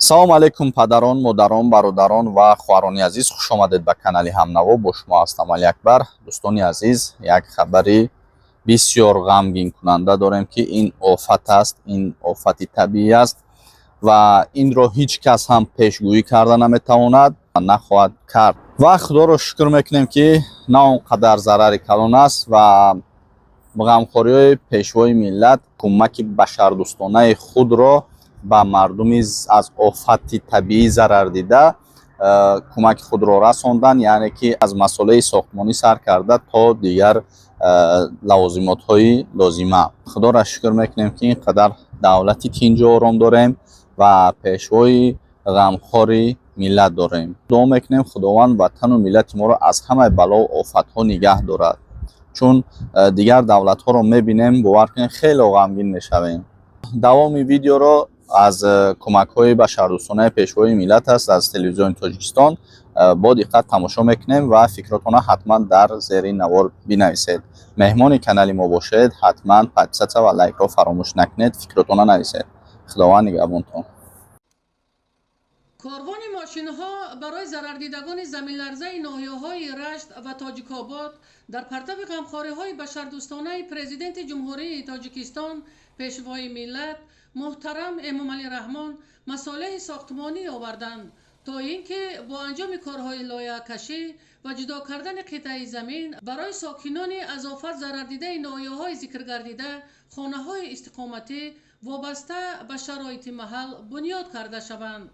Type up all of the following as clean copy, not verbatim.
Салому алайкум, падарон, модарон, бародарон ва хоҳарони азиз, хушомадед ба канали Ҳамнаво. Бо шумо ҳастам Алиакбар. Дӯстони азиз, як хабари бисёр ғамгинкунанда дорем, ки ин офат аст, ин офати табиӣ аст ва инро ҳеҷ кас ҳам пешгӯӣ карда наметавонад ва нахоҳад кард. Ва Худоро шукр мекунем, ки на он қадар зарари калон аст ва ғамхориҳои Пешвои миллат кӯмаки башардӯстонаи худро ба мардуми аз офати табиӣ зарардида кӯмаки худро расонданд, яъне ки аз масолеҳи сохтмонӣ сар карда то дигар лавозимотҳои лозима. Худоро шукр мекунем, ки ин қадар давлати тинҷу ором дорем ва пешвои ғамхори миллат дорем. Дуо мекунем, Худованд ватану миллати моро аз ҳамаи балову офатҳо нигаҳ дорад, чун дигар давлатҳоро мебинем, бовар кунед, хеле ғамгин мешавем. Давоми видеоро аз кӯмакҳои башардӯстонаи Пешвои миллат аст аз Телевизиони Тоҷикистон бо диққат тамошо мекунем ва фикротонро ҳатман дар зери навор бинависед. Меҳмони канали мо бошед, ҳатман подписаться ва лайкро фаромӯш накунед, фикротонро нависед. Худованд нигаҳбонтон. Корвони мошинҳо барои зарардидагони заминларзаи ноҳияҳои Рашт ва Тоҷикобод дар партави ғамхориҳои башардӯстонаи Президенти Ҷумҳурии Тоҷикистон, Пешвои миллат муҳтарам Эмомалӣ Раҳмон масолеҳи сохтмонӣ оварданд, то ин ки бо анҷоми корҳои лоиҳакашӣ ва ҷудо кардани қитъаи замин барои сокинони аз офат зарардидаи ноҳияҳои зикргардида хонаҳои истиқоматӣ вобаста ба шароити маҳал бунёд карда шаванд.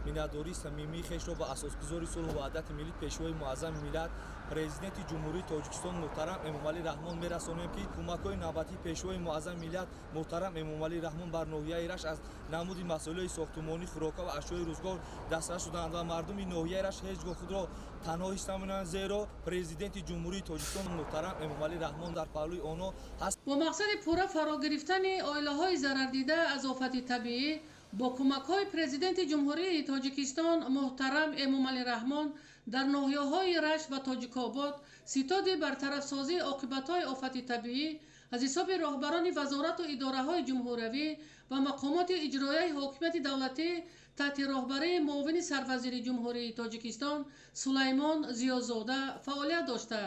Миннатдории самимии хешро ба Асосгузори сулҳу ваҳдати миллӣ, Пешвои муаззами миллат, Президенти Ҷумҳурии Тоҷикистон муҳтарам Эмомалӣ Раҳмон мерасонем, ки кӯмакҳои навбатии Пешвои муаззами миллат муҳтарам Эмомалӣ Раҳмон бар ноҳияи Рашт аз намуди масолеҳи сохтумонӣ, хӯрока ва ашёи рӯзгор дастрас шуданд ва мардуми ноҳияи Рашт ҳеҷ гоҳ худро танҳо ҳис намекунанд, зеро Президенти Ҷумҳурии Тоҷикистон муҳтарам Эмомалӣ Раҳмон дар паҳлӯи онҳо ҳаст. Бо мақсади пурра фаро гирифтани оилаҳои зарардида аз офати табиӣ бо кӯмакҳои Президенти Ҷумҳурии Тоҷикистон муҳтарам Эмомалӣ Раҳмон дар ноҳияҳои Рашт ва Тоҷикобод ситоди бартарафсозии оқибатҳои офати табиӣ аз ҳисоби роҳбарони вазорату идораҳои ҷумҳуриявӣ ва мақомоти иҷроияи ҳокимияти давлатӣ таҳти роҳбарии муовини сарвазири Ҷумҳурии Тоҷикистон Сулаймон Зиёзода фаъолият дошта,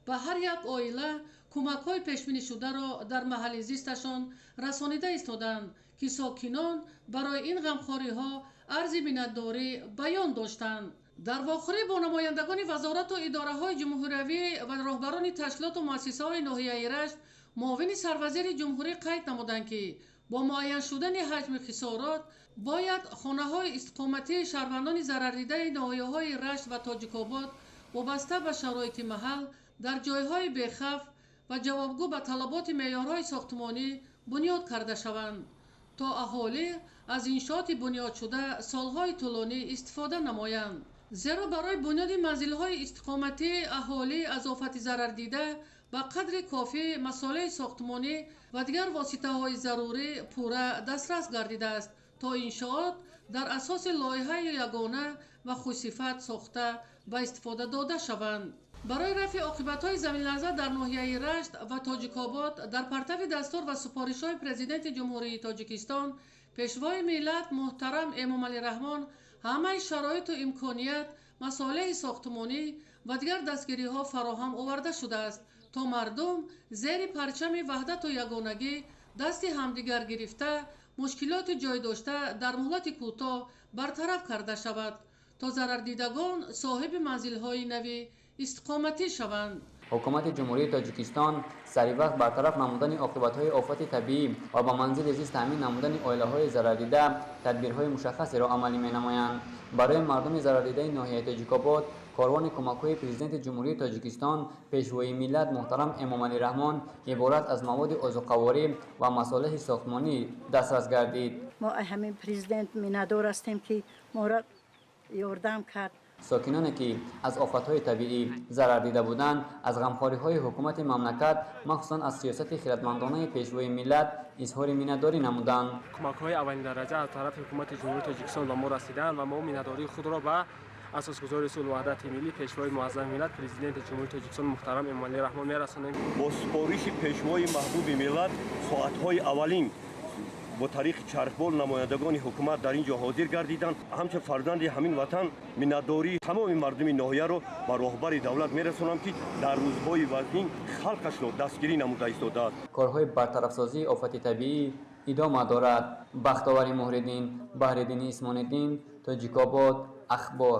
ба ҳар як оила кӯмакҳои пешбинишударо дар маҳалли зисташон расонида истоданд, ки сокинон барои ин ғамхориҳо арзи миннатдорӣ баён доштанд. Дар вохӯрӣ бо намояндагони вазорату идораҳои ҷумҳуриявӣ ва роҳбарони ташкилоту муассисаҳои ноҳияи Рашт муовини сарвазири ҷумҳурӣ қайд намуданд, ки бо муайян шудани ҳаҷми хисорот бояд хонаҳои истиқоматии шаҳрвандони зарардидаи ноҳияҳои Рашт ва Тоҷикобод вобаста ба шароити маҳал дар ҷойҳои бехавф ва ҷавобгӯ ба талаботи меъёрҳои сохтмонӣ бунёд карда шаванд, то аҳолӣ аз иншооти бунёдшуда солҳои тӯлонӣ истифода намоянд, зеро барои бунёди манзилҳои истиқоматии аҳолӣ аз офати зарардида ба қадри кофӣ масолеҳи сохтмонӣ ва дигар воситаҳои зарурӣ пурра дастрас гардидааст, то иншоот дар асоси лоиҳаи ягона ва хушсифат сохта ба истифода дода шаванд. Барои рафъи оқибатҳои заминларза дар ноҳияи Рашт ва Тоҷикобод дар партави дастур ва супоришҳои Президенти Ҷумҳурии Тоҷикистон, Пешвои миллат муҳтарам Эмомалӣ Раҳмон ҳамаи шароиту имконият, масолеҳи сохтмонӣ ва дигар дастгириҳо фароҳам оварда шудааст, то мардум зери парчами ваҳдату ягонагӣ дасти ҳамдигар гирифта, мушкилоти ҷой дошта дар муҳлати кӯтоҳ бартараф карда шавад, то зарардидагон соҳиби манзилҳои нави истиқоматӣ шаванд. Ҳукумати Ҷумҳурии Тоҷикистон саривақт бартараф намудани оқибатҳои офати табиӣ ва ба манзили зист таъмин намудани оилаҳои зарардида тадбирҳои мушаххасеро амалӣ менамоянд. Барои мардуми зарардидаи ноҳияи Тоҷикобод корвони кӯмакҳои Президенти Ҷумҳурии Тоҷикистон, Пешвои миллат муҳтарам Эмомалӣ Раҳмон иборат аз маводи озуқаворӣ ва масолеҳи сохтмонӣ дастрас гардид. Мо ҳамин президент миннатдор ҳастем, ки моро ёрдам кард. Сокиноне, ки аз офатҳои табиӣ зарар дида буданд, аз ғамхориҳои ҳукумати мамлакат, махсусан аз сиёсати хиратмандонаи Пешвои миллат изҳори миннатдорӣ намуданд. Кӯмакҳои аввалин дараҷа аз тарафи ҳукумати Ҷумҳурии Тоҷикистон ба мо расиданд ва мо миннатдории худро ба Асосгузори сулҳу ваҳдати миллӣ, Пешвои муаззами миллат, Президенти Ҷумҳурии Тоҷикистон муҳтарам Эмомалӣ Раҳмон мерасонем. Бо супориши Пешвои маҳбуби миллат соатҳои аввалин Бо тариқи чархбол намояндагони ҳукумат дар ин ҷо ҳозир гардиданд. Ҳамчун фарзанди ҳамин ватан миннатдории тамоми мардуми ноҳияро ба роҳбари давлат мерасонам, ки дар рӯзҳои вазнин халқашро дастгирӣ намуда истодааст. Корҳои бартарафсозии офати табиӣ идома дорад. Бахтовари Муҳриддин, Баҳриддини Исмониддин, Тоҷикобод, Ахбор.